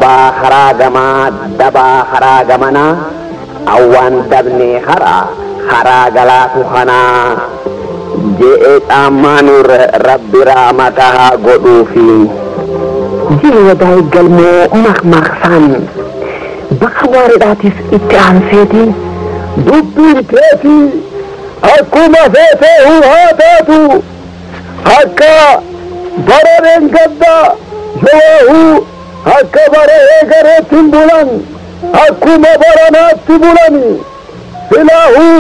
Baa karaa gamaa dabaa karaa gamanaa awwaan dabnee karaa karaa galaatu kanaa je'ee caammaanur rabbi raamata haa godhuufi. Jee wadaay galmoo maqmaqsaan bakka waaridhaatis itti aanseeti. Dubbiin keetii akkuma feeteehu haa taatu akka barareen gadda yoowuu akka bara eegareetti hin bulan akkuma baranaatti bulani silaahuu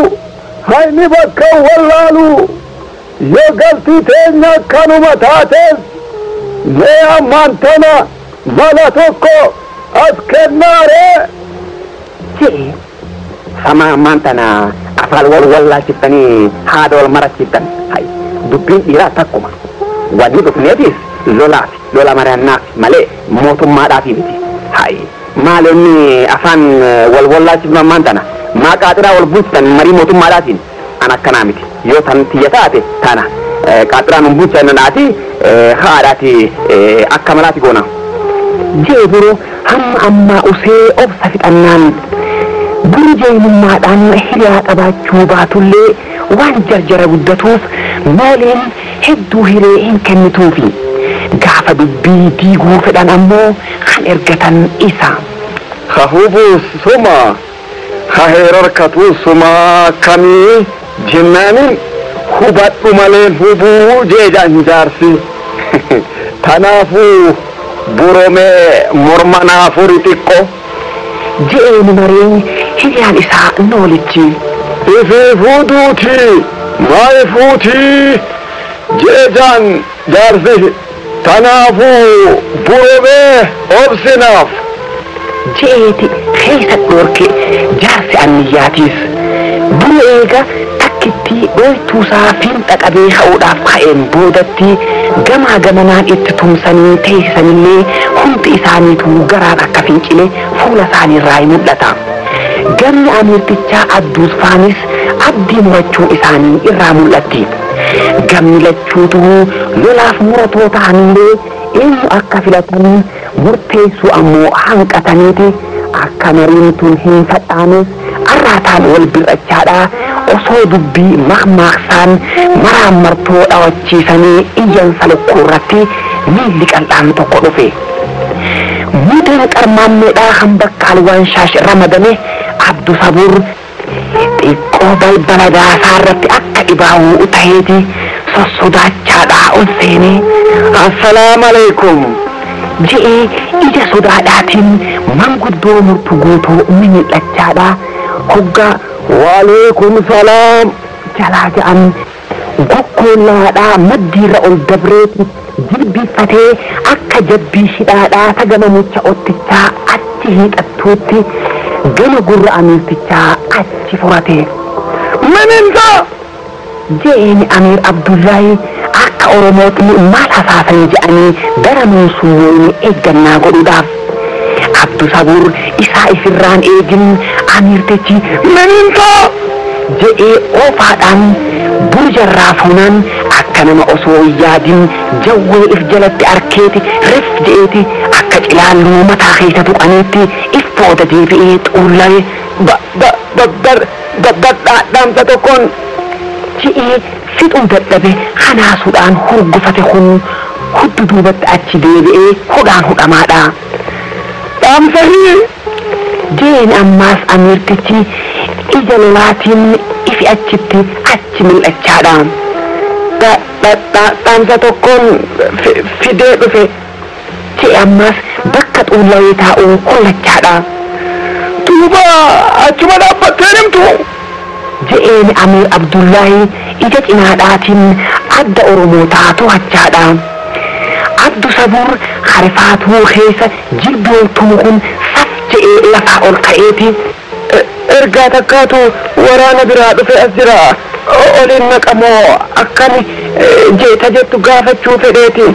hayni bakka wallaalu yoo galtii teenya akkanuma taates mee ammaan tana mala tokko as kennaaree. Je'e Sama ammaan tana afaan wal wallaalchiftanii haada wal marachiiftan. Hai dubbiin dhiiraa takkuma. Wanni dhufneefis lolaaf lola mari'annaaf malee mootummaadhaaf miti. Hai maal inni afaan wal wallaalchifnu ammaan tana maa qaaxiraa wal bulchitan marii mootummaadhaatiin an akkanaa miti. Yoo tan tiyya taate tana qaaxiraan hin bulchannaati haadhaati akka malaati goona. Jee biroo hamma ammaa usee obsa fixannaan burjeenummaadhaan hiriyaa qabaachuu baatullee waan jarjara guddatuuf mooleen hedduu hiree hin kennituufi. Gaafa dubbii diiguu fedhan ammoo kan ergatan isa. Ha hubuu suma ha heerarkatuu suma kamii jennaanin hubadhu maleen hubuu jeejaan jaarsi. Tanaafuu buromee morma naafuri xiqqoo. Je'een maree hiriyaan isaa noolichi. Ifiifuu duutii maayifuutii jeejaan jaarsi tanaafuu buromee obsinaaf. Je'eeti keessa dhoorke jaarsi anniyyaatiis. Buru eega takkitti dhoytuusaa fiinxa qabee ka'uudhaaf ka'een boodatti gamaa gamanaan itti tumsanii teessisanillee hundi isaaniitu garaan akka fincile fuula isaaniirraa ni mul'ata. Gamni amiirtichaa Abduus faanis abdii murachuu isaanii irraa mul'atti. Gamni lachuutu lolaaf muratoo ta'anillee eenyu akka filatan murteessuu ammoo hanqataniiti akka mariin tun hin fadhaanes arraataan wal bir'achaadha osoo dubbii maqmaaqsaan maraan martoo dhawachiisanii iyyansa lukkuu irratti miilli qal'aan tokko dhufe. Mudeen qarmaammeedhaa kan bakka alwaan shaash ramadame Abdu Sabuur xiqqoo balbala daasaa irratti akka dhibaa'uu ta'eeti sossodaachaadhaa ol seenee. Assalaamu alaikum. Je'ee ija sodaadhaatiin manguddoo murtu guutuu mimil'achaadhaa hoggaa Waalaikum salaam. Jalaa ja'an gokkoollaadhaa maddiirra ol dabreeti jilbiiffatee akka jabbii shidhaadhaa tagama mucha ottichaa achi hiixattuutti gama gurra amiirtichaa achi furate. Mininta! Je'een Amiir Abdullaahi akka Oromootni maal hasaasan je'anii gara nuusuun eeggannaa godhuudhaaf. Abdu Sabuur isaa ifirraan eegin amiirtichi Mininta! Je'ee oofaadhaan burjarraa fuunaan akka nama osoo hin yaadin jawwee if jalatti arkeeti rif je'eeti akka cilaalluu mataa keessa tuqaniitti if booda deebi'ee xuullame. Dhaamsa tokkoon je'ee fixuu dadhabe hanaasuudhaan hurgufate kun huddu duubatti achi deebi'ee hudhaan hudhamaadha. Dhaamsa hii! Jeen ammaas amiirtichi ija lolaatiin ifi achitti achi mil'achaadha. Dhaamsa tokkoon fidee dhufe. Je'e ammaas bakka xuullawee taa'uu hollachaadha. Duuba achuma dhaabbattee deemtu. Je'een Amiir Abdullaahi ija cinaadhaatiin adda Oromootaa to'achaadha. Abdu Sabuur harifaatuu keessa jilboon tumu kun saf je'ee lafaa ol ka'eeti. Ergaa takkaatu waraana biraa dhufe as jira. Oliin naqamoo akkami jeeta jettu gaafachuu fedheeti.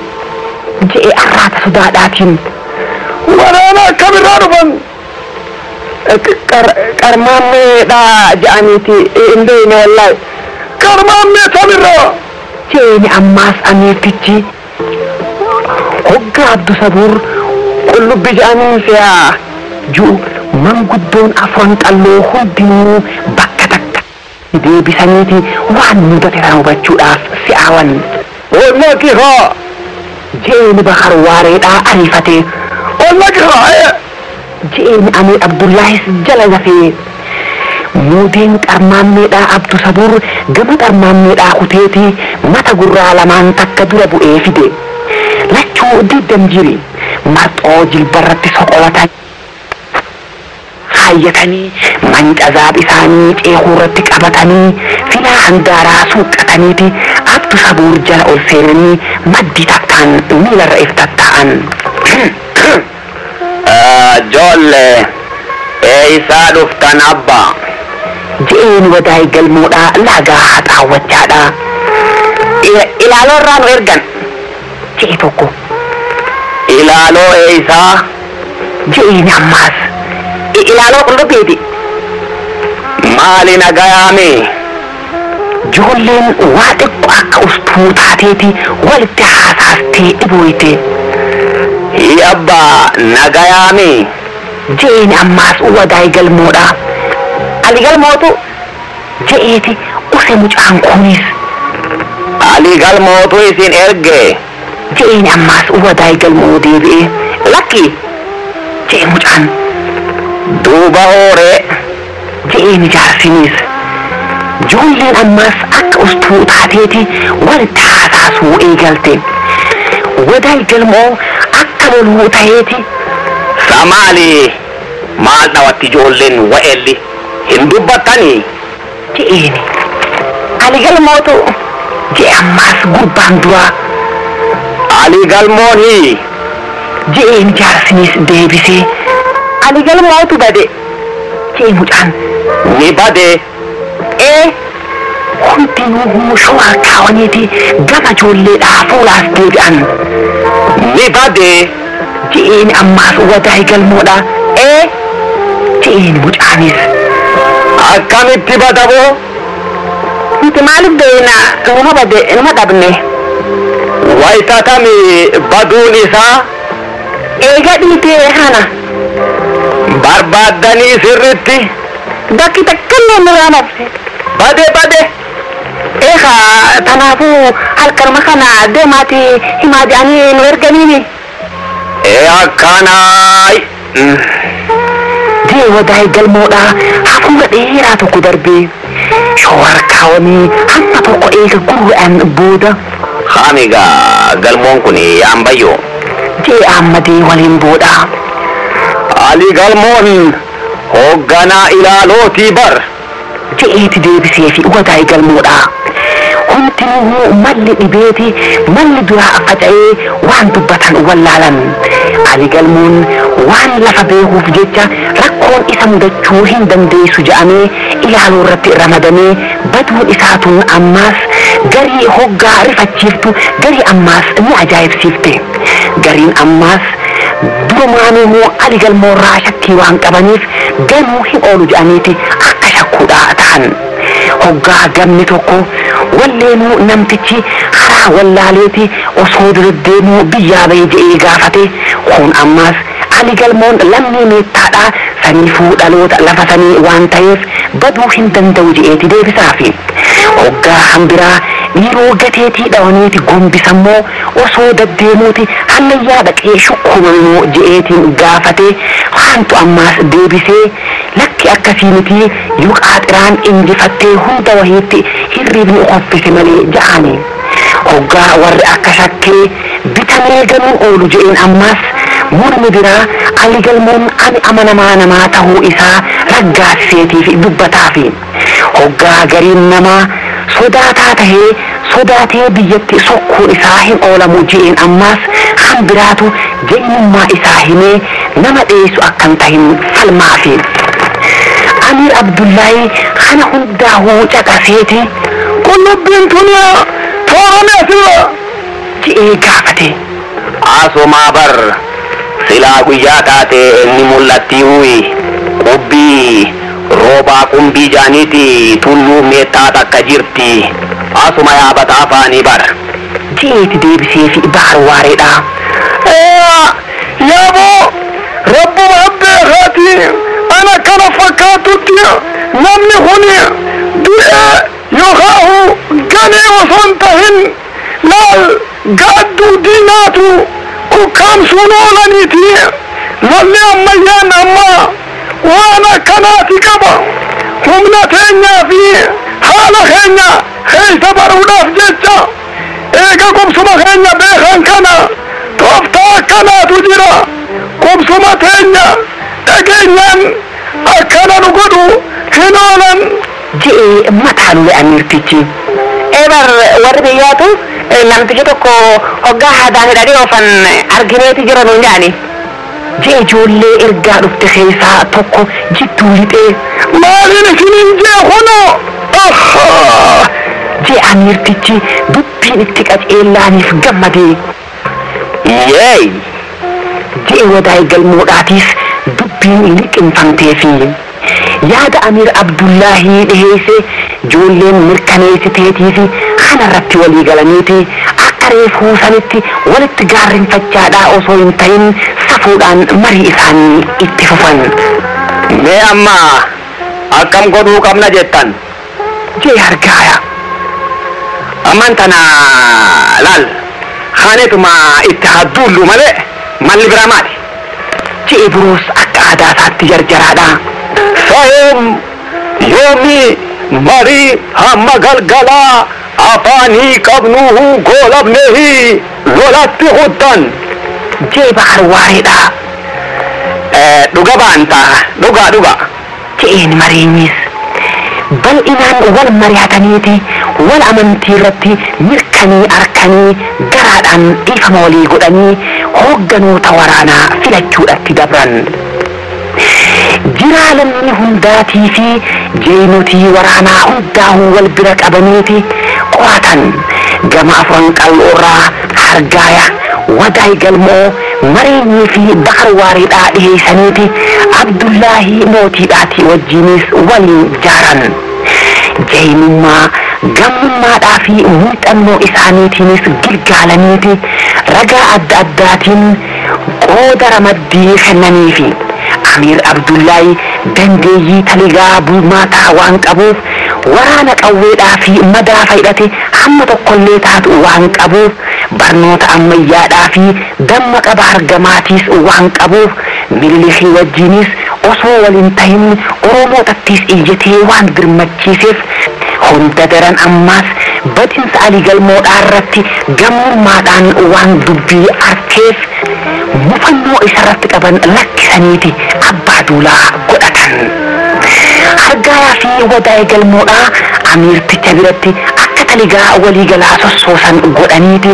Je'ee arraata sodaadhaatiin. Waraana akkamirraa dhufan? Qarmaammeedhaa je'aniiti hin beekne wallaahi. Qarmaammee samirraa? Jeeni ammaas amiirtichi hoggaa Abdu Sabuur Qullubbi jedhanii fe'aa ji'u manguddoon afran qalloo hundinuu bakka takka deebisaniiti waan mudate kana hubachuudhaaf si'aawan. Ollaki haa! Jeeni Bakar Waareedhaa ariifate. Ollaki haa! Jeeni Amiir Abdullaahis jala dafee. Muudeen qarmaammeedhaa Abdu Sabuur gama qarmaammeedhaa kuteeti mata gurraa lamaan takka dura bu'ee fide. Lachuu diddam jiri marxoo jilbarratti soqolatan haayyatanii mancazaab isaanii ceekuu irratti qabatanii filaa handaaraa suuqqataniiti Abdu Sabuur jala ol seenanii maddii takkaan miilarra if tatta'an. Ijoollee eeysaa dhuftan abba? Je'een wadaay galmoodhaa lagaa haxaawwachaadha. Ilaaloo irraa nu ergan je'e tokko. Ilaaloo eeysaa? Je'een ammaas. Ilaaloo qullubbiiti. Maali nagayaame? Ijoolleen waa xiqqoo akka ustuu taateeti walitti haasaastee dhibooyte. Hii abbaa nagayaame? Je'een ammaas wadaay galmoodha. Ali galmootu je'eeti use mucaan kunis. Ali galmootu isin erge? Je'een ammaas wadaay galmoo deebi'e. Lakki je'e mucaan. Duuba hooree? Je'een jaarsinis. Ijoolleen ammaas akka ustuu taateeti walitti haasaasuu eegalte. Wadaay galmoo akka loluu ta'eeti. Samaali maal dhawatti ijoolleen wa'elli hin dubbattanii? Je'eeni. Ali galmootu je'e ammaas gurbaan duraa. Ali galmoonii? Je'een jaarsinis deebisee. Ali galmootu bade je'e mucaan. Ni bade? Ee. Hundinuu showaa kaawwaniiti gama ijoolleedhaa fuulaas deebi'an. Ni bade? Je'een ammaas wadaay galmoodha. Ee. Je'een mucaanis. Akkamitti badaboo? Nuti maaliif beekna numa bade numa dhabne. Waytatami baduun isaa? Eega dhiitee kana. Barbaaddanii sirritti? Bakki takkallee nurraa nafse. Bade bade! Eegaa tanaafuu halkanuma kana deemaati himaa jedhanii nu erganiini. Ee akkanaay! Jee wadaay galmoodhaa hafuura dheeraa tokko darbee shoora kaawwamee hamma tokko eega gurraan booda. Haamigaa galmoon kun yaambayyoo. Jee Ahmadee waliin boodhaa. Ali galmoon hoogganaa ilaalootii bar. Je'eeti deebisee fi wadaay galmoodhaa. Hundinuu malli dhibeeti malli duraa faca'ee waan dubbatan wallaalan. Ali galmoon waan lafa beekuuf jecha rakkoon isa mudachuu hin dandeessu jedhamee ilaaluu irratti ramadamee baduun isaatuun ammaas garii hoggaa rifachiiftu garii ammaas ni ajaa'ibsiifte. Gariin ammaas durumaanuu Ali galmoorraa shakkii waan qabaniif ganuu hin oolu jedhaniiti akka shakkuudhaa ta'an. Hoggaa gamni tokko walleenuu namtichi karaa wallaaleeti osoo deddeemuu biyyaa ba'e je'ee gaafate. Kun ammaas Ali galmoon lammii meettaadhaa saniifuu dhaloota lafa sanii waan ta'eef baduu hin danda'u je'eeti deebisaafi. Hoggaa hambiraa dhiiroo gateetii dhawaniiti gombisammoo osoo deddeemuuti hallayyaa dhaqee shukkumamoo je'eetiin gaafate. Waantu ammaas deebisee lakki akkasii miti yoo qaaxiraan injifattee hunda wahiitti hirribni uffise malee ja'ani. Hoggaa warri akka shakkee bitamee galuun oolu je'een ammaas mormi biraa Ali galmoon ani amanamaa namaa ta'uu isaa raggaasiseetii fi dubbataafi. Hoggaa gariin namaa sodaataa tahee sodaatee biyyatti sokkuun isaa hin oolamu je'een ammaas hambiraatu jeenyummaa isaa himee nama dheessu akkan tahin falmaafi. Amiir Abdullaahi kana hundaa'uu caqaseeti. Qullubbiin tuniyaa toorame asirra! Je'ee gaafate. Asumaa bar silaa guyyaa taate inni mul'atti uyi qubbii roobaa qumbii jaaniiti tulluu meettaa takka jirti asuma yaabataa afaanii bar. Je'eeti deebisee fi baar waareedha. Yaaboo fakkaatutti namni kun du'ee yookaan ganee osoo hin tahin laal gaadduu diinaatu ukkaamsuun oolaniiti. Lolli ammayyaan amma waan akkanaati qaba. Humna teenyaa fi haala keenya keessa baruudhaaf jecha eega qubsuma keenya beekan kana tooftaa akkanaatu jira. Qubsuma teenya dhageenyaan akkana nu godhu hin oolan. Je'ee mataa lole amiirtichi. Ebar warri biyyaatu namtichi tokko hoggaa haadaan hidhanii oofan argineeti jira nuun jedhani. Je'e ijoollee ergaa dhufte keessaa tokko jidduu lixee. Maaliin isiniin jee kunoo? Je'e amiirtichi dubbiin itti qaceellaaniif gammadee. Yeey! Je'e wadaay galmoodhaatiis dubbiin liqinfamteefi. Yaada Amiir Abdullaahii dhiheesse ijoolleen mirkaneessiteetii fi kanarratti walii galaniiti akka reefuu sanitti walitti gaarrenfachaadhaa osoo hin ta'in safuudhaan marii isaanii itti fufan. Mee amma akkam godhuu qabna jettan? Jee hargaaya. Ammaan tana laal kaanetuma itti haa duullu malee malli biraa maali? Je'e biroos akka aadaa isaatti jarjaraadha. Sa'oom yoomi marii hamma galgalaa afaanii qabnuuhu goolabneehi lolatti huddan. Jee Bakar Waareedha. Dhuga baanta dhuga dhuga. Je'een mareenyis. Bal'inaan wal mari'ataniiti wal amantii irratti mirkanii arkanii garaadhaan dhiifama walii godhanii hoogganoota waraanaa filachuudhatti dabran. Jiraa lammii hundaatii fi jeenotii waraanaa hundaa'uu wal bira qabaniiti qoratan. Gama afran qal'oorraa hargaaya wadaay galmoo mareenyii fi Bakar Waareedhaa dhiheessaniiti Abdullaahii mootiidhaatii wajjinis waliin jaaran. Jeenummaa gammummaadhaa fi muuxannoo isaaniitiinis gilgaalaniiti ragaa adda addaatiin qooda ramaddii kennaniifi. Amiir Abdullaahi dandeeyyii taligaa bulmaataa waan qabuuf waraana qawweedhaa fi madaafa hidhate hamma tokkollee taatu waan qabuuf barnoota ammayyaadhaa fi damma qaba argamaatiis waan qabuuf Minilikii wajjinis osoo waliin tahin Oromootattis iyyatee waan birmachiiseef hunda daran ammaas badinsa Alii Galmoodhaa irratti gammummaadhaan waan dubbii arkeef mufannoo isarratti qaban lakkisaniiti abbaa duulaa godhatan. Hargaayaa fi wadaa'ee galmoodhaa amiirticha biratti akka taligaa waliigalaa sossoosan godhaniiti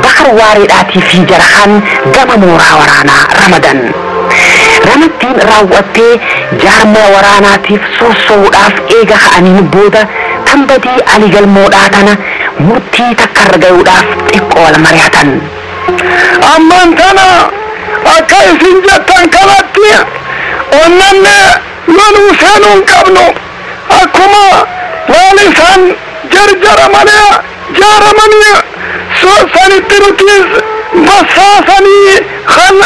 Bakar Waareedhaatii fi Jarahaan gama mooraa waraanaa ramadan. Ramaddiin raawwattee jaarmaya waraanaatiif sossoo'uudhaaf eega ka'aniin booda tambadii Alii Galmoodhaa tana murtii takkarra ga'uudhaaf xiqqoo wal mari'atan. Ammaan tana akka isin jettan kanatti onnanne loluu seenuu hin qabnu. Akkuma laal isaan jarjara malee jaaramanii sanitti nutis bassaasanii kan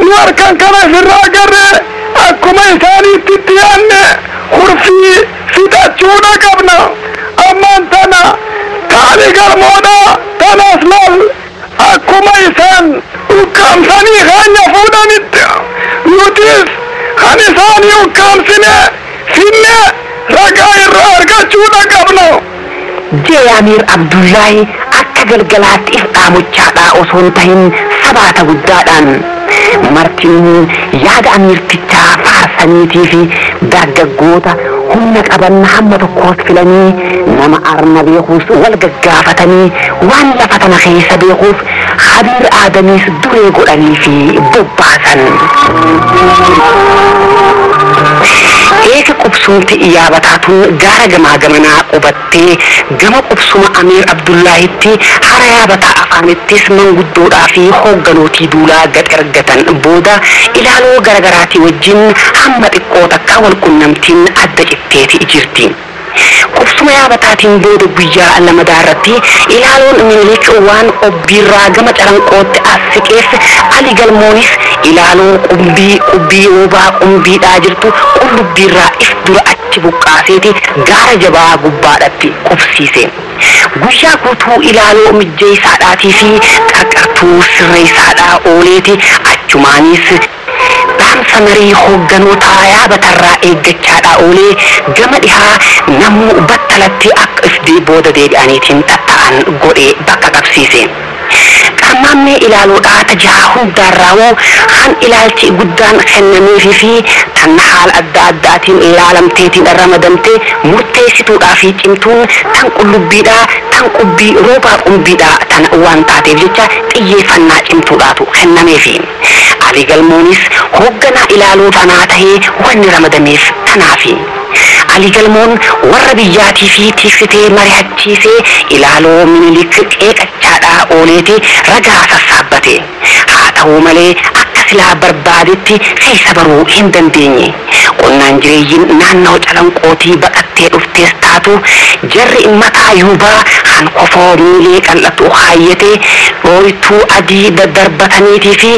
nu harkan kana ifirraa agarre akkuma isaaniitti itti yaanne kurfii fixachuudha qabna. Ammaan tana taali galmoodha tanas laal akkuma isaan ukkaamsanii keenya fuudhanitti nutis kan isaanii ukkaamsine finne ragaa irraa argachuudha qabna. Jee Amiir Abdullaahi akka galgalaatti if dhaamochaadhaa osoo hin tahin sabaata guddaadhaan martinuu yaada amiirtichaa faarsaniitii fi dargaggoota humna qaban hamma tokkoos filanii nama arna beekuus wal gaggaafatanii waan lafa tana keessa beekuuf Habiir Aadamiis duree godhanii fi bobbaasan. Eega qubsumti yaabataa tun gaara gamaa gamanaa qubattee gama qubsuma Amiir Abdullaahitti hara yaabataa afaanittis manguddoodhaa fi hoogganootii duulaa gad ergatan booda ilaaloo garagaraatii wajjin hamma xiqqoo takka wal qunnamtiin adda citteeti jirti. Qubsuma yaabataatiin booda guyyaa lamadaa irratti ilaaloon Minilik waan obbiirraa gama calanqootti as siqeef Ali Galmoonis ilaaloo qumbii qubbii roobaa qumbiidhaa jirtu qullubbiirraa if dura achi buqqaaseeti gaara jabaa gubbaadhatti qubsiise. Guyyaa guutuu ilaaloo mijjeessaadhaatii fi qarqartuu sirreessaadhaa ooleeti achumaanis dhaamsa marii hoogganoota yaabatarraa eeggachaadhaa oolee gama dhihaa namuu battalatti akka if booda deebi'aniitiin tatta'an godhee bakka qabsiise. Qarmaammee ilaaloodhaa tajaajila hundaarraawoo han ilaalchi guddaan kennameefii fi tan haala adda addaatiin ilaalamteetiin ramadamtee murteessituudhaa fi cimtuun tan qullubbiidhaa tan qubbii roobaa qumbiidhaa tan waan taateef jecha xiyyeeffannaa cimtuudhaatu kennameefi. Ali Galmoonis hoogganaa ilaaloo tanaa tahee wanni ramadameef tanaafi. Ali Galmoon warra biyyaatii fi tiksitee mari'achiisee ilaaloo Minilik qeeqachaadhaa ooleeti ragaa sassaabbate. Haa ta'uu malee akka silaa barbaadetti keessa baruu hin dandeenye. Qonnaan jireeyyiin naannoo calanqootii baqattee dhuftees taatu jarri mataa yuubaa han kofoo miilee qal'atu haayyatee dhooytuu adii daddarbataniitii fi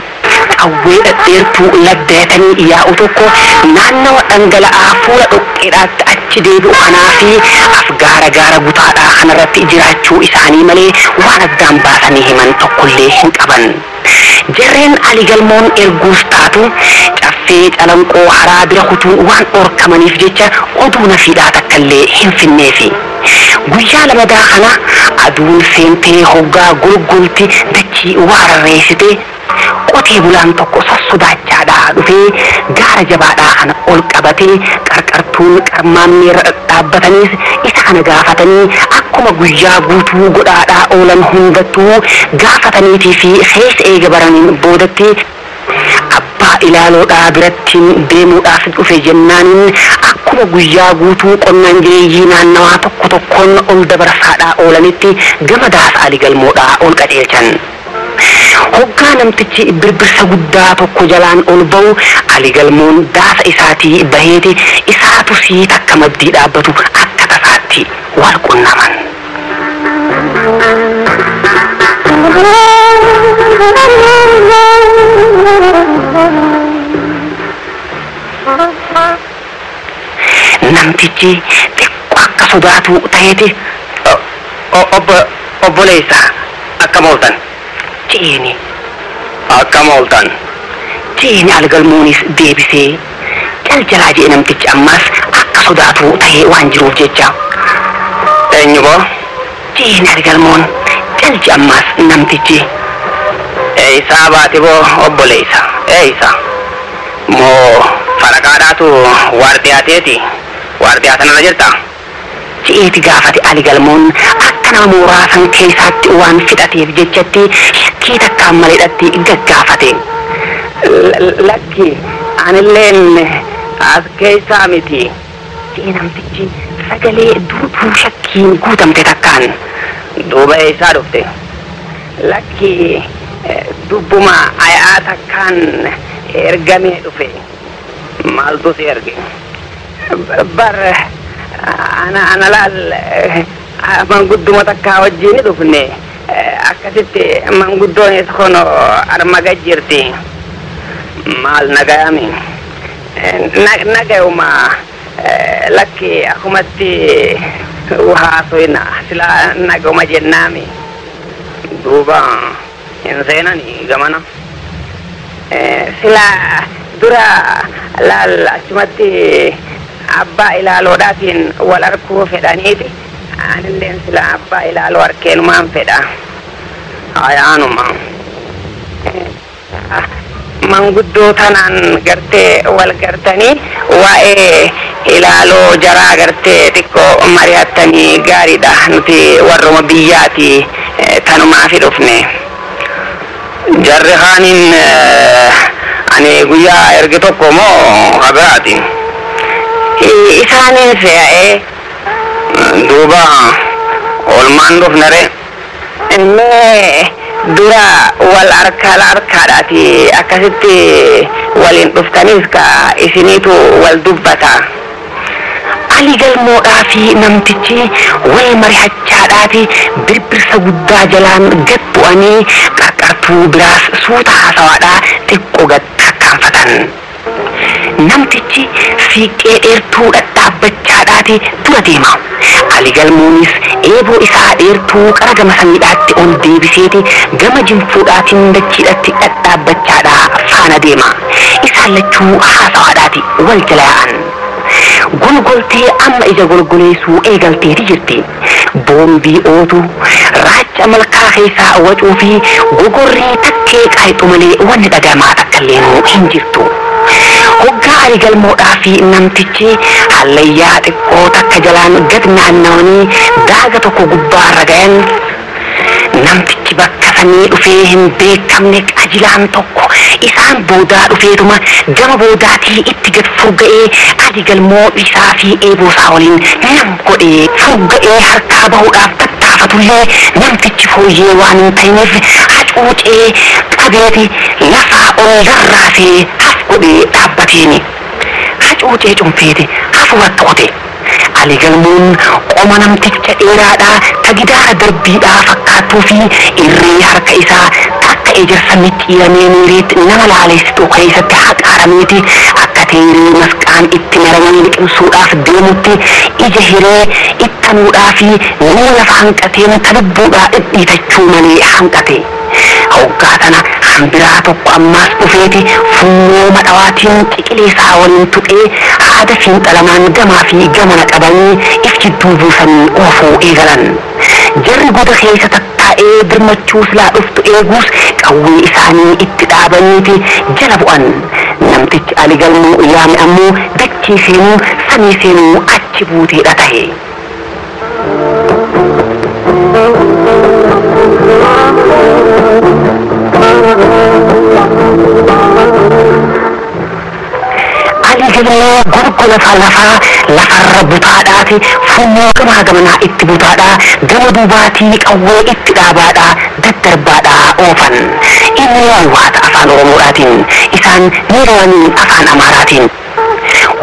qawwee dhedheertuu laddeetanii yaa'u tokko naannawa dhangala'aa fuula dhoqqeedhaatti achi deebi'u kanaa fi afgaara gaara gutaadhaa kanarratti jiraachuu isaanii malee waan addaan baasanii himan tokkollee hin qaban. Jarreen Ali Galmoon erguus taatu caffee calanqoo haraa bira kutuun waan dhorkamaniif jecha oduu nafiidhaa takkallee hin finneefi. Guyyaa lamadaa kana aduun seentee hoggaa golgolti dachii waararreessite qotee bulaan tokko sossodaachaadhaa dhufee gaara jabaadhaa kana ol qabatee qarqartuun qarmaammeerra dhadhaabbataniis isa kana gaafatanii akkuma guyyaa guutuu godhaadhaa oolan hundattuu gaafataniitii fi keessa eega baraniin boodatti abbaa ilaaloodhaa birattiin deemuudhaaf dhufe jennaaniin akkuma guyyaa guutuu qonnaan jireeyyii naannawaa tokko tokkoon ol dabarsaadhaa oolanitti gama daasa Ali Galmoodhaa ol qajeelchan. Hoggaa namtichi birbirsa guddaa tokko jalaan ol ba'u Ali Galmoon daasa isaatii baheeti isaatu sii takka maddii dhaabbatu akka tasaatti wal qunnaman. Namtichi xiqqoo akka sodaatu ta'eeti Obboleessa akkam ooltan? Jeeni. Akkam ooltan? Jeeni Ali Galmoonis deebisee jaljalaa jee namtichi ammas akka sodaatu ta'ee waan jiruuf jecha. Eenyu boo? Jeeni Ali Galmoon jalji ammas namtichi. Eeysaa baate boo obboleessa? Eeysa? Moo faraqaadhaatu waardiyaa teeti? Waardiyaa sanarra jirtaa? Jeeti gaafate Ali Galmoon akka nama mooraa san keessaatti waan fixateef jechatti shakkii takkaan maleedhatti gaggaafate. Lakki anilleen as keessaa miti. Jee namtichi sagalee duuduu shakkiin guutamte takkaan. Duuba eessaa dhufte? Lakki dubbuma ayaa takkaan ergamee dhufe. Maaltu si erge? Bar ana laal mangudduma takkaa wajjin dhufne akkasitti manguddoonis kono armaga jirti. Maal nagayami? Nagayuma lakki akkumatti haasoyna sila nagayuma jennaami. Duuba hin seenani gamana. Sila dura laal achumatti abbaa ilaaloodhaatiin wal arkuu fedhaniiti. Anilleen sila abbaa ilaaloo arkeenumaan fedha. Ayaanuma. Manguddoo tanaan gartee wal gartanii waa'ee ilaaloo jaraa gartee xiqqoo mari'attanii gaariidha. Nuti warruma biyyaati tanumaafi dhufne. Jarri haaniin ani guyyaa erge tokko moo habiraati? Isaaniin fe'ee duuba oolmaan dhufnere. Mee dura wal harkaa harkaadhaati akkasitti waliin dhuftaniis ka isiniitu wal dubbata. Ali Galmoodhaa fi namtichi wal mari'achaadhaati birbirsa guddaa jalaan gad bu'anii qarqartuu biraas suuta haasawaadhaa xiqqoo gad tarkaanfatan. Namtichi siiqqee dheertuu dhadhaabbachaadhaati dura deema. Ali Galmoonis eeboo isaa dheertuu qara gama samiidhaatti ol deebiseeti gama jinfuudhaatiin dachiidhatti dhadhaabbachaadhaa faana deema. Isaan lachuu haasawaadhaati wal jala yaa'an. Golgoltee amma ija golgoleessuu eegalteeti jirti. Boombii ootu, raacha malkaa keessaa wacuu fi gogorrii takkee qaaxu malee wanni dhagamaa takka illeenuu hin jirtu. Hoggaa Ali Galmoodhaa fi namtichi hallayyaa xiqqoo takka jalaan gad naannawanii daaga tokko gubbaarra gayan, namtichi bakka sanii dhufee hin beekamne qajilaan tokko isaan boodaa dhufeetuma gama boodaatii itti gad furga'ee Ali Galmoo isaa fi eeboo isaa waliin nam godhee furga'ee harkaa bahuudhaaf tattaafatullee, namtichi fooyyee waan hin ta'ineef hacuucee qabeeti lafaa ol rarraasee haf godhee dhaabbateeni. Hacuucee cunfeeti hafuuratti qote. Ali Galmoon qoma namticha dheeraadhaa ta gidaara darbiidhaa fakkaattuu fi irree harka isaa takka ejersa micciiramee miiriitti nama laaleessitu keessatti haqaarameeti akka teeree masqaan itti maramanii liqimsuudhaaf deemutti ija hiree ittanuudhaa fi nama lafa hanqateen ta lubbuudhaa dhidhiitachuu malee hanqate. Hoggaa tana hambiraa tokko ammaas dhufeeti funyoo madhawaatiin ciqilee isaa waliin tuqee haada fiinxalamaan gamaa fi gamana qabanii if jidduu buusanii oofuu eegalan. Jarri goda keessa tattaa'ee birmachuu silaa dhuftu eeguus qawwee isaanii itti dhaabaniiti jala bu'an. Namtichi Ali Galmoo yaame ammoo dachii seenuu samii seenuu achi buuteedha tahe. Ali Galmoo gorgola lafaa lafarra butaadhaati funyoo gamaa gamanaa itti butaadhaa gama duubaatii qawwee itti dhaabaadhaa daddarbaadhaa oofan. Inni waata afaan Oromoodhaatiin, isaan miirawanii afaan Amaaraatiin.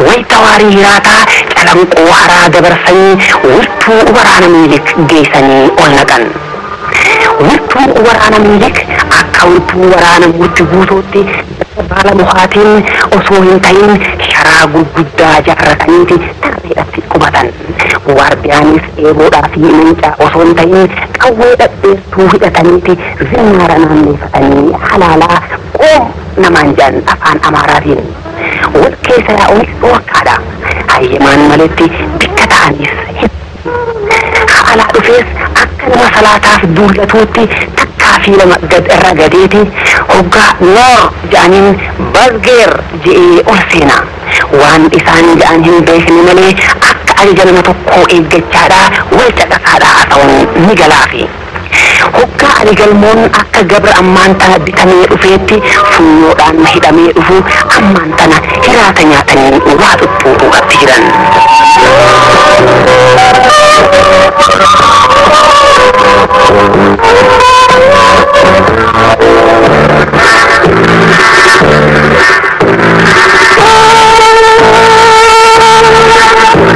Wayita waarii hiraataa Calanqoo haraa dabarsanii wirtuu waraana Minilik geessanii ol naqan. Wirtuu waraana Minilik akka wirtuu waraana murti guutuutti baala mukaatiin osoo hin ta'in sharaa gurguddaa jaarrataniiti tarreedhatti qubatan. Waardiyaanis eeboodhaa fi leencaa osoo hin ta'in qawwee dhadheertuu hidhataniiti zinnaara naanneeffatanii halaalaa qoom namaan jedhan afaan Amaaraatiin. Wal keessa yaa'uunis dhorkaadha. Hayyamaan maletti bikka ta'anis hin alaa dhufees akka nama salaataaf duullatuutti takkaa fi lama gad irra gadeeti hoggaa noo jedhaniin basgeer je'ee ol seena. Waan isaan jedhan hin beekne malee akka ajaja nama tokkoo eeggachaadhaa wal caqasaadhaa haasa'uun ni galaafi. Hoggaa Ali Galmoon akka gabra ammaan tana bitamee dhufeetti funyoodhaan hidhamee dhufu ammaan tana hiraata nyaatanii waa xuxxuutuudhaatti jiran.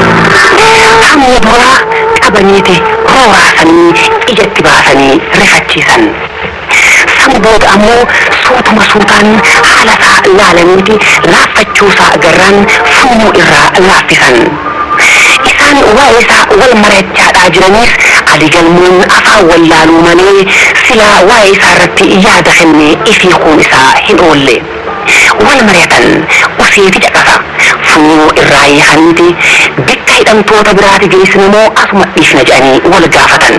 Hamma duraa qabaniiti rooraasanii ijatti baasanii rifachiisan. San booda ammoo suutuma suutaan haala isaa laalaniiti laaffachuusaa agarraan funyoo irraa laaffisan. Isaan waa'ee isaa wal mari'achaadhaa jiraniis Ali Galmoon afaan wallaaluu malee silaa waa'ee isaa irratti yaada kennee ifii kuun isaa hin oolle. Wal mari'atan useeti caqasa. Funyoo irraa hiikaniiti bikka hidhamtoota biraati geessinu moo asuma dhiifna jedhanii wal gaafatan.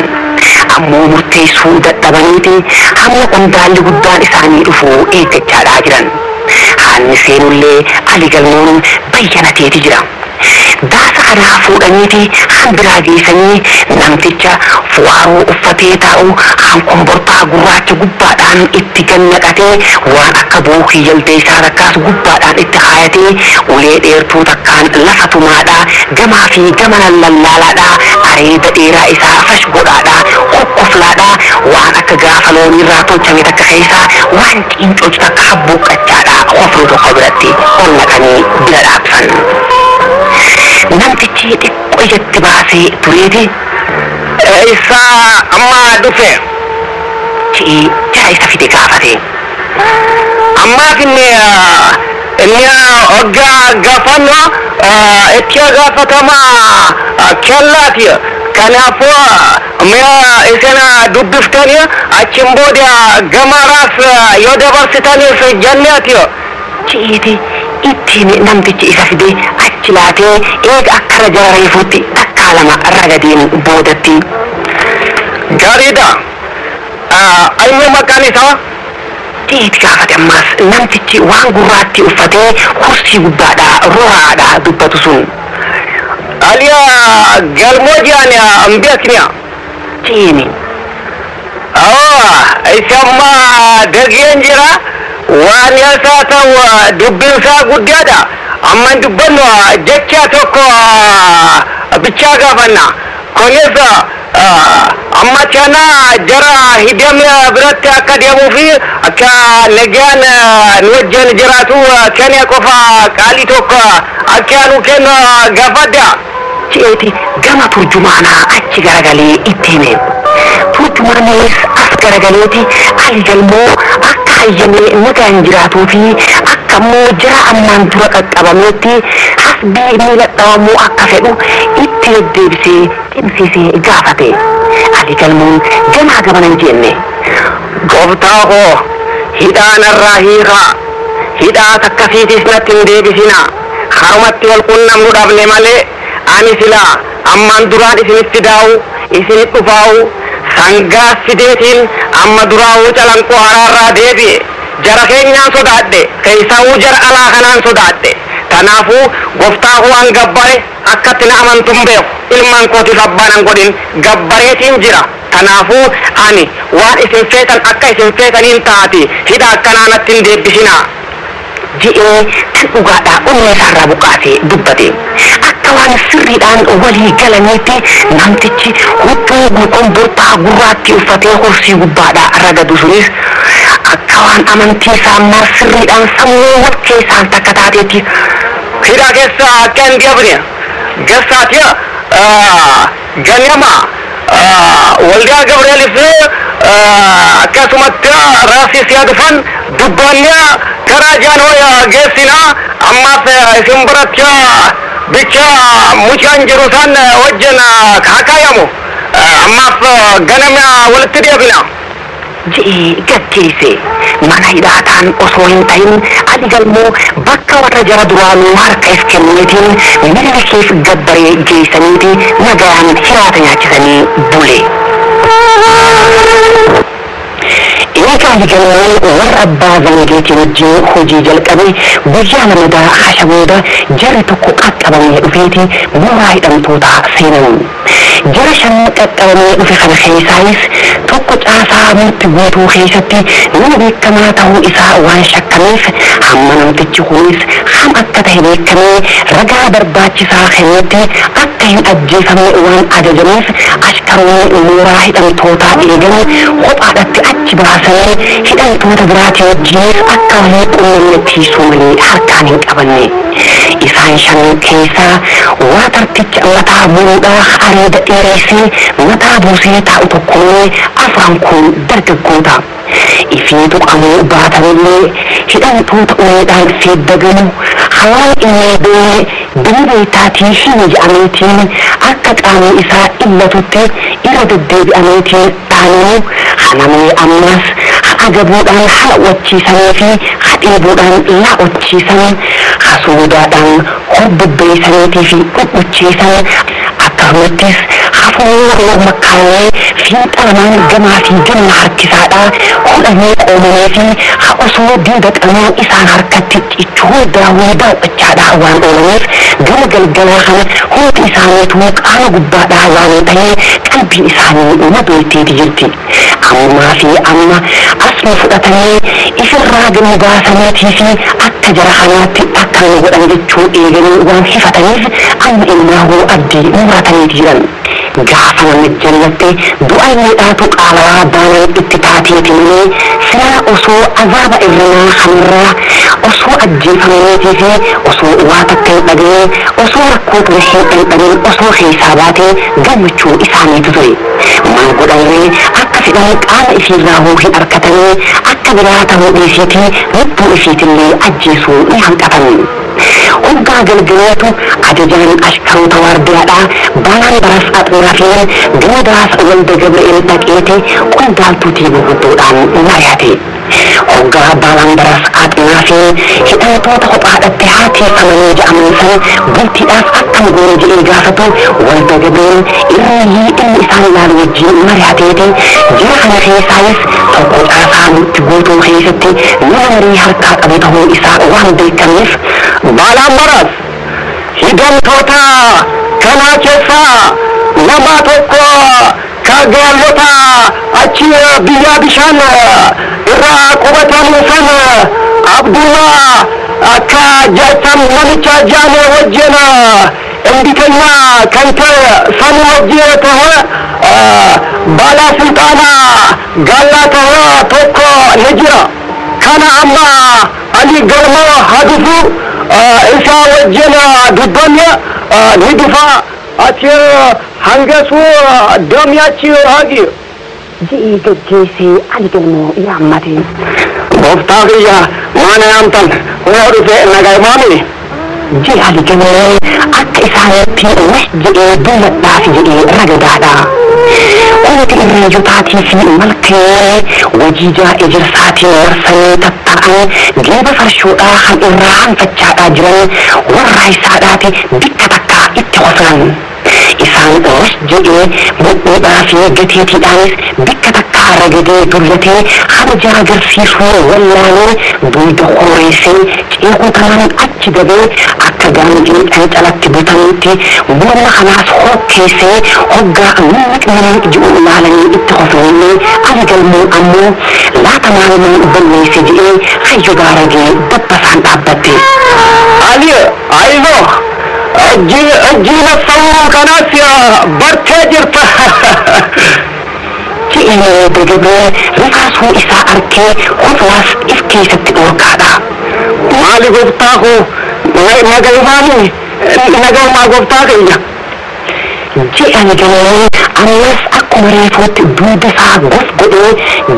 Ammoo murteessuu dadhabaniiti hamma qondaalli guddaan isaanii dhufu eeggachaadhaa jiran. Haalli seenullee Ali Galmoon bayyanateeti jira. Daasa kanaa fuudhaniiti hambiraa geessanii namticha fuwaaroo uffatee taa'u hankombortaa gurraacha gubbaadhaan itti gannaqatee waan akka bookii jaldeessaa takkaas gubbaadhaan itti kaayatee ulee dheertuu takkaan lafa tumaadhaa gamaa fi gamana lallaalaadhaa areeda dheeraa isaa fash godhaadhaa kokkoflaadhaa waan akka gaafa looniirraa tolchame takka keessaa waan ciincocu takka habbuuqqachaadhaa hoflu tokko biratti ol naqanii bira dhaabsan. Namtichi xiqqoo ijatti baasee tureeti. Isaa amma dhufe. Je'ee jara isa fide gaafate. Ammaaf inni inni hoggaa gaafannu itti gaafatama kellaati. Kanaafuu mi'a isin dubbiftanii achiin booda gamaraas yoo dabarsitaniif jenneeti. Je'eeti ittiin namtichi isa fide achi laatee eega akkara jara reefuutti takkaa lama ragadeen boodatti. Gaariidha. Eenyu maqaan isaa? Je'eeti gaafate ammaas namtichi waan gurraatti uffatee kursii gubbaadhaa roraadhaa dubbatu sun. Aliyaa galmoo jedhan hin beekne. Je'eeni. Isa amma dageen jira. Waan isaa ta'u dubbinsaa guddaadha. Amma dubbannu jecha tokko bichaa gaafanna. Kunis amma kana jara hidhame biratti akka deemuu fi akka nagaan nu wajjin jiraatu kana qofa qaalii tokko akka nu kennu gaafadha. Je'eeti gama turjumaanaa achi garagalee itti hime. Turjumaanis as garagaleeti Ali Galmoo akka hayyamee nagaan jiraatuu fi akka immoo jara ammaan dura qaqqabameetti hasbii miila dhawamuu akka fedhu itti deddeebisee cimsiisee gaafate. Ali Galmoon gamaa gamana hin jenne. Gooftaa koo hidhaa narraa hiikaa. Hidhaa takkasiitis natti hin deebisinaa. Harumatti wal qunnamnu dhabne malee ani silaa ammaan duraan isinitti daa'u isinit dhufaa'u sangaa fideetiin amma duraa'uu calanqoo haraarraa deebi'e. Jara keenyaan sodaadhe keessaawuu jara alaa kanaan sodaadhe. Kanaafuu gooftaa koo an gabbare akkatti na amantu hin beeku. Ilmaan kootiif abbaan an godhin gabbareetiin jira. Kanaafuu ani waan isin feetan akka isin feetaniin taati hidha akkanaa natti hin deebisinaa. Je'ee kan dhugaadhaa onnee isaarraa buqqaasee dubbate. Akka waan sirriidhaan walii galaniitti namtichi huccuu kombortaa gurraatti uffatee kursii gubbaadhaa ragadu sunis akka waan amantii isaa ammaa sirriidhaan sammuu wal keessaan takka taateetti. Hidhaa keessa akka hin deebine gessaati ganama waldaa Gabri'eelis akkasumatti raasii si'a dhufan dubbanne karaa jaanoo geessinaa ammaaf isin biratti bicha mucaan jiru san wajjin kaakayamu ammaaf ganama walitti deebina. Je'ee gaggeesse. Mana hidhaataan osoo hin ta'in Ali Galmoo bakka warra jara duraanuu harka if kenneetiin Minilikiif gabbaree geessaniiti nagaan hiraata nyaachisanii bule. Eega Ali Galmoon warra abbaa zangeetii wajjin hojii jalqabe guyyaa lamadaa hasha booda jarri tokko qaqqabamee dhufeeti mooraa hidhamtootaa seenan. Jara shan qaqqabamee dhufe kana keessaayis tokko caasaa murti guutuu keessatti nama beekamaa ta'uu isaa waan shakkameef hamma namtichi kunis ham akka ta'e beekamee ragaa barbaachisaa kennetti akka hin ajjeefamne waan ajajameef ashkaroonni mooraa hidhamtootaa eegan kophaadhatti achi baasanii hidhamtoota biraatii wajjinis akka walii qunnamne tiisuu malee harkaan hin qabanne. Isaan shan keessaa waa tarticha mataa buruudhaa areeda dheereessee mataa buusee taa'u tokkollee afaan kun dargaggoota. Ifii tuqamuu baatanillee hidhamtoota uleedhaan seeddagamu hawaan inni bee diriireetaatii hin je'ameetiin akka qaamni isaa illatutti irra deddeebi'ameetiin dhaanamu hanamee ammas hagabuudhaan halawachiisanii fi hadheebuudhaan laa'ochiisan hasuudaadhaan hobbobbeessaniitii fi dhudhuchiisan akkasumattis hafuura morma kaawwee fiixa lamaan gamaa fi gamna harkisaadhaa hudhamee qoomamee fi osoo diida qamaa isaan harkatti cichuu daawwii daawwachaadhaa waan oolaniif gama galgalaa kana hundi isaaniituu qaama gubbaadhaa waan ta'ee qalbiin isaanii madoyteeti jirti. Ammaa fi amma asuma fudhatanii ifirraa gama baasaniitii fi akka jara kanaatti akka nu godhan jechuu eeganii waan hifataniif amma ilmaahuu abdii murataniiti jiran. Gaafa namni jallatte du'a inni qaalawaa baanaan itti taateeti malee silaa osoo azaaba irranaa kanarraa osoo ajjeefamaniitii fi osoo waa takka hin dhagahin, osoo rakkoo ture hin dhandhamin, osoo keessaa baatee gammachuu isaaniitu ture. Maal godhanree, akka fedhan qaama ifiirraa hoo hin harkatanii, akka biraa ta'uu dhiisiitii lubbuu ifiitillee ajjeesuu ni hanqatan. Hoggaa galgaleetu ajajaan ashkaroota waardiyaadhaa balaan baras Axnaafiin gama Walda Gabri'eel dhaqeeti qondaaltuutii gurguddoodhaan mari'ate. Hoggaa baalaan baras Axnaafiin hidhamtoota kophaadhatti haateeffamanii jedhaman san bultiidhaaf akkam goone jedhee gaafatu, Walda Gabri'eel irreeyyii inni isaan ilaalu wajjin mari'ateeti jara kana keessaayis tokko caasaa nutti guutuu keessatti nama marii harkaa qabu ta'uu isaa waan beekameef, Baalaan baras, hidhamtoota kanaa keessaa nama tokko ka gaallota achi biyya bishaan irraa qubatanii san Abdullah akka jaatam namicha jaame wajjin እንዲተኛ ከንተ ሰኑ wajjin tahe ባለስልጣና ጋላ tahe tokko ni jira. Kana amma Ali Galmo hadufu isa wajjin dubbanne, ni dhufa. Ati hangasu damiyachi hagi ji'ii gaggeessee Ali Galmoo yaammate. Gooftaa kiyya, maana yaamtan? Hoo dhufe, nagaymaami? Ji'i Ali Galmoo akka isaanitti wah jedhee dumadhaaf jedhee ragadaadha. Wanti irreeyyotaatii fi malkee wajiijaa ejersaatiin marsanii tatta'an geeba farshoodhaa kan irraa hanfachaadhaa jiran warra isaadhaati bikka takkaa itti qoflan. Isaan wah jedhee mudhiidhaa fi gateetiidhaanis bikka takkaa ragadee dullatee kabajaa agarsiisuu wallaalee duyda hooreessee ceekuu kanaan achi dabee akka gaangee cancalatti butanitti morma kanaas hokkeessee hoggaa mimmiq mimmiq ji'u ilaalanii itti qoflanillee, Ali Galmoo ammoo laata maalumaan balleesse jedhee hayyo gaaragee dabbasaan dhaabbatte. Ali, አይዞህ, እጅ ነሳው kanaas bartee jirta. Ji'ee Gabree rifaasuu isaa arkee koflaas if keessatti dhorkaadha. Maali gooftaa koo, nagaymaani? Nagaymaa gooftaa kiyya. Ji'a Galmoo ammas akkuma reefuutti duuda isaa gof godhee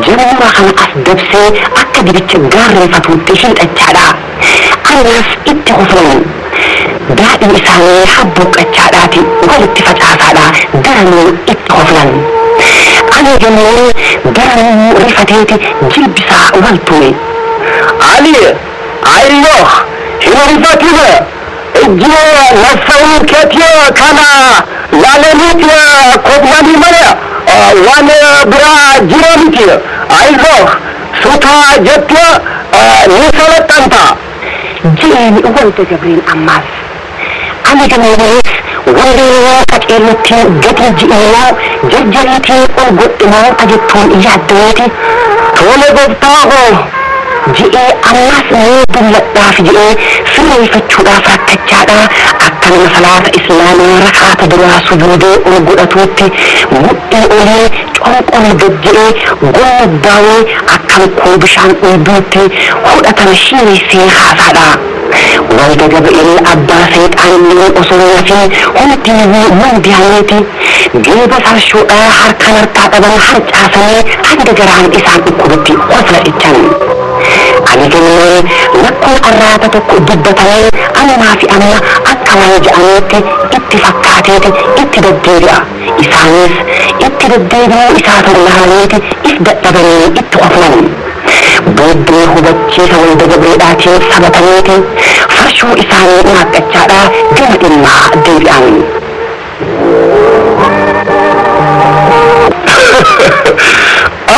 jammura kana as dabsee akka dibicha gaarreeffatuutti hiixachaadha. Ammas itti koflan. Daadhii isaanii habbuuqqachaadhaati walitti facaasaadha daranuu itti koflan. Ani Galmoo daranuu rifateeti jilbisaa wal tume. Ali, አይዞህ, hin rifatin. እጅ ነሳው keeti kana laalaniit koflanii malee waan biraa jira miti. አይዞህ, suuta jette ni salaxanta. Ji'een Walda Gabriel ammaas. Ani Galmoonis wallee qaceellotti gadi ji'immoo jarjariitii ol godhimoo ajettuun yaaddameeti. Tole gooftaa koo. Ji'ee ammas mee dulladhaaf ji'ee sirreeffachuudhaaf rakkachaadha akka nama salaata islaamaa rakaata duraa sujuudee ol godhatuutti mudhii olii conqol gad ji'ee gommaddaawee akka koo bishaan dhuyduutti hudhatama shiireessee haasaadha. Walda Gabri'eel abbaa seexaanillee osoo hin hundiyyuu mandiyaaniiti geeba farshoodhaa harkaan harkaa qaban harcaasanii hanga garaan isaan dhukkubutti hofla ichan. Ani Galmee lakkoon arraata tokko dubbatanii ammaa fi amma akka waan je'aniitti itti fakkaateeti itti deddeebi'a. Isaanis itti deddeebi'uu isaa ilaalaniiti if dadhabanii itti qoflan. Booddee hubachiisa Walda Gabreedhaatiin sabataniiti farshoo isaanii maaqqachaadhaa gama dhimmaa deebi'an.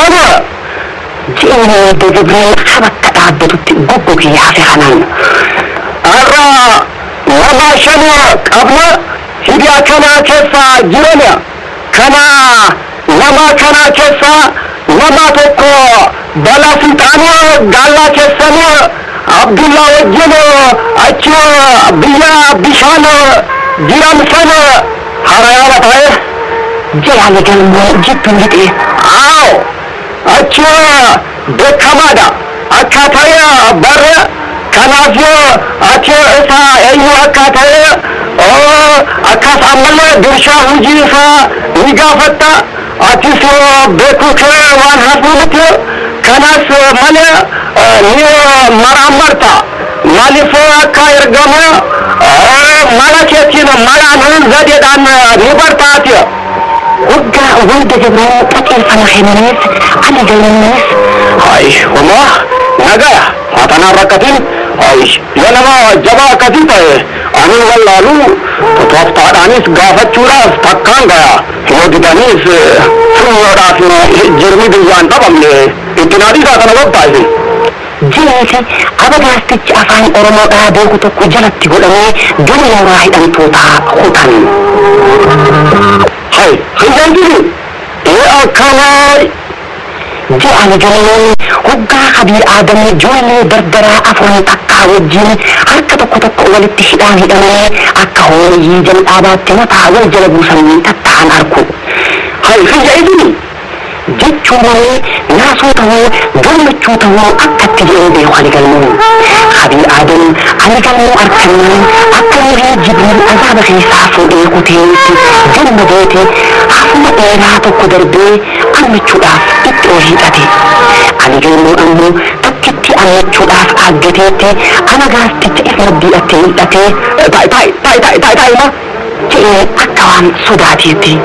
Ana Ji'een Walda Gabreen habakka dhaabbatutti goggogee hafe kanaan. Har'a nama shan qabna hidhaa kana keessa jiran. Kana nama kana keessa nama tokko ባለስልጣኑ ጋላ keessan Abdullah wajjin achi biyya bishaan jiran san harayaala ta'e Jedhe Galmoo jidduun lixee. Aaw achi beekamaadha akka ta'e barre kanaaf ati isa eenyu akka ta'e akkas ammallee dirshaa hojii isaa ni gaafatta atis beekuu kee waan hafu miti kanas malee ni maraammarta maaliif akka ergame mala keetiin malaan zadeedhaan ni barta ati. Waggaa Walda Gabroo qajeelfama kenneef Ali Galmoos Ay, homaa nagaya haatanaan rakkatin ay yoo nama jabaa akkasii ta'e anin wallaalu tooftaadhaanis gaafachuudhaaf takkaan gaya yoo didaniis funyoodhaaf jirmi biyyaan dhabamne itti naadhiisaa kana gobbaase. Jeeti abagaastichi afaan Oromoodhaa beeku tokko jalatti godhamee gama mooraa hidhamtootaa kutan. Hay, hiyyaan jiru ee akkanaa Je'an Galmoon hoggaa Kabiir Aadam ijoollee dardaraa afuran takkaa wajjin harka tokko tokko walitti hidhaan hidhamanii akka hooyyii jal'aabaatti mataa wal jala buusanii tatta'an arku. Hay, hiyya idini Jechuu malee naasoo ta'uu gammachuu ta'uu akkatti jedhee beeku Ali Galmoon. Kabiir Aadam Ali Galmoo harkannaan akka miree Jibriil azaaba keessaa fuudhee kuteetti gammadeeti hafuma dheeraa tokko darbee ammachuudhaaf itti ol hiixate. Ali Galmoo ammoo takkitti ammachuudhaaf aaggateetti ana gaasticha if maddiidhattee hiixatee taa'i taa'i taa'i taa'i taa'i taa'i ma jedhee akka waan sodaateetti.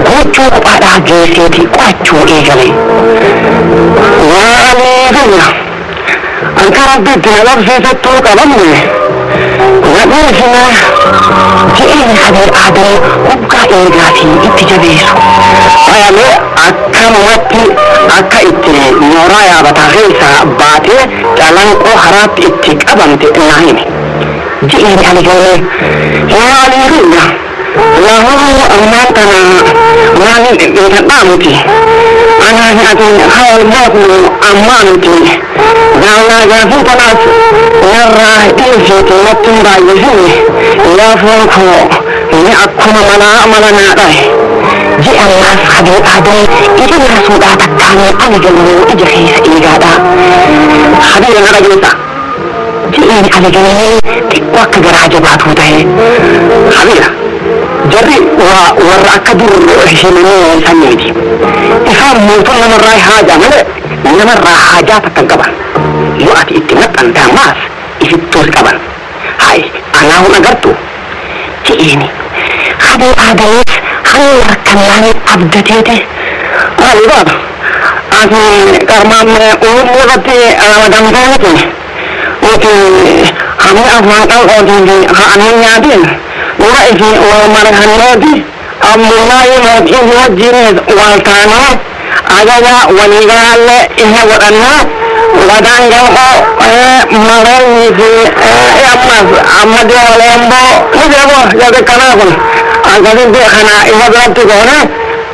Gochuu kophaadhaa geesseeti qorachuu eegale. Waaleeduma anka rabbi itti na dhabsiisettuu qabamne nadhiisina Je'een Kabiir Aadam hoggaa eegaa fi itti jabeessu. Ayamee akkanumatti akka itti mooraa yaabataa keessaa baatee calanqoo haraatti itti qabamte naa himi. Je'een Ali Galmoo Waaleeduma lahuu ammaan tana waan hin dhaamuti. Anaan ati hawal mootnu ammaa miti. Gaawlaa gaafii tanaas narraa dhiisiiti natti hin baay'isini. Laafoon koo ni akkuma malaa mala naa dhahe. Je'e ammaas Kabiir Aadam ija naasuudhaa takkaan Ali Galmoo ija keessa eegaadha. Habiira na dhageessa. Je'een Ali Galmoo xiqqoo akka garaa jabaatuu ta'e. Habiira jarri waa warra akka dur himanii sanniiti. Isaan mooton namarraa haajaa malee namarraa haajaa takka hin qaban. Yoo ati itti maxxante ammaas ifittuu si qaban. Hai anaa hun agartu. Je'eeni Kabiir Aadamis hanga rakkannaan abdateeti. Maali baaba ati qarmaan uumuu irratti ramadamtee miti. Nuti hammi afaan qal'ootiin fi ha'anii nyaatiin dura isin wal marhanneeti ammullaayi mootii wajjinis wal taanee ajaja waliigalaallee isa godhannee wadaan gal'oo mareenyi fi ammas amma deewaleemboo ni beeku jedhe kanaa kun akkasitti kana isa biratti goone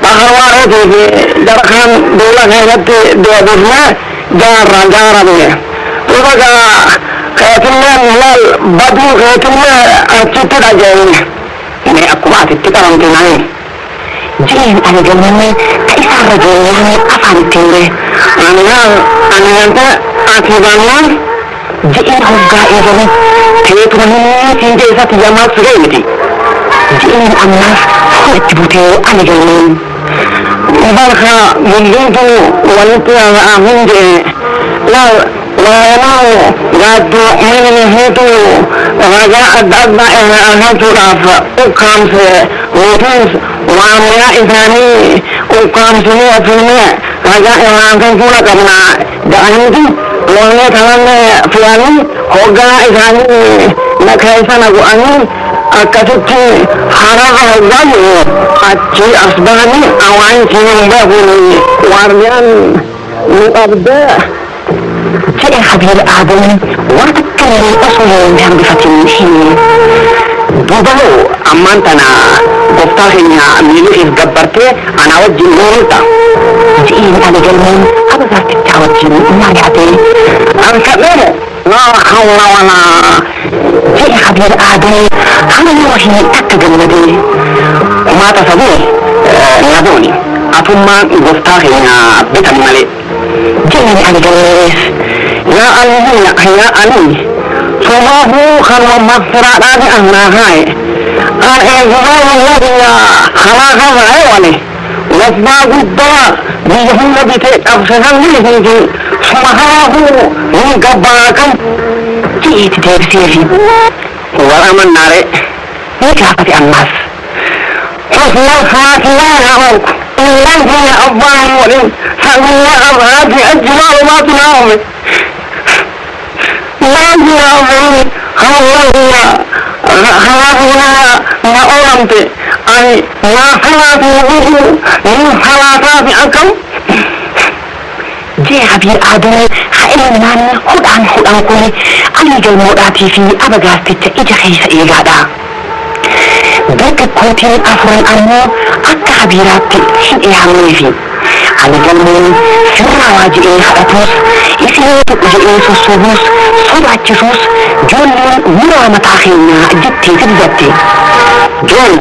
baharwaareetii fi jara kaan duula keessatti deebifnee jaarra jaaramne. Duuba gaa keetilleen laal baduu keetillee achitti dhageenye. Mee akkuma ati itti qabamte naa himi. Je'een Ali Galmoon ka isaarra geenyaan afaan ittiin ba'e. Ani laal ani gante ati bannaan Je'een hoggaa eegalu teetuma hin siin keessatti yammaaf si ga'e miti. Je'een ammaas fuula itti butee Ali Galmoon. Barka gundumtu walitti haasa'aa hin jee laal waanoo gaaddu minni hiitu ragaa adda addaa irraa argachuudhaaf ukkaamse mootiis waamiyaa isaanii ukkaamsinee ofiinee ragaa irraa argachuu qabna jedhaniiti loonee kanallee fe'anii hoggaa isaanii na keessa na go'anii akkasitti hararra hoggaa jiru achi as bahanii awaan siin beekuun waardiyaan nu qabdee Jedhe Kabiir Aadam waan takka illee osoo hin hambifatin hime. Duuba hoo ammaan tana gooftaa keenya miilii gabbartee anaa wajjin nuunta. Je'een Ali Galmoon abagaastichaa wajjin mari'atee. Ansadheemo laa hawla walaa Jedhe Kabiir Aadam hamma wahii akka gammadee. Kumaata sabuu nabooni atummaan gooftaa keenya bitan malee. Jennaan ani galmees yaa aliyya yaa ali somaafuu kanuma maqfiraadhaati annaa haaye an eegumaa wallabiyya halaa kana eewale wabbaa guddaa biyya hunda bitee qabsisan hiiti sumahaafuu ni gabbaa kam ji'iiti deebiseefi wal amannaare ni gaafate ammaas. Husna haatiyaa yaa illaan keenya abbaa hin godhin saniyyaa abraati ajjimaa dhumaatu naa uume. Maal hawwaniya hawaasaa na oolamte ani naa halaafi guutuu ni halaataafi akkam. Jee Habiir Aaduu haa ilmaan hudhaan hudhaan kun alii galmoodhaatii fi abagaasticha ija keessa eegaadha. Dargaggootiin afuran ammoo akka Habiiraatti hin dhiyaamneefi. Ali galmoon sirraawaa je'ee kadhatus isiniitu je'ee sossobuus sodaachisuus ijoolleen muraa mataa keenyaa jettee diddatte. Joon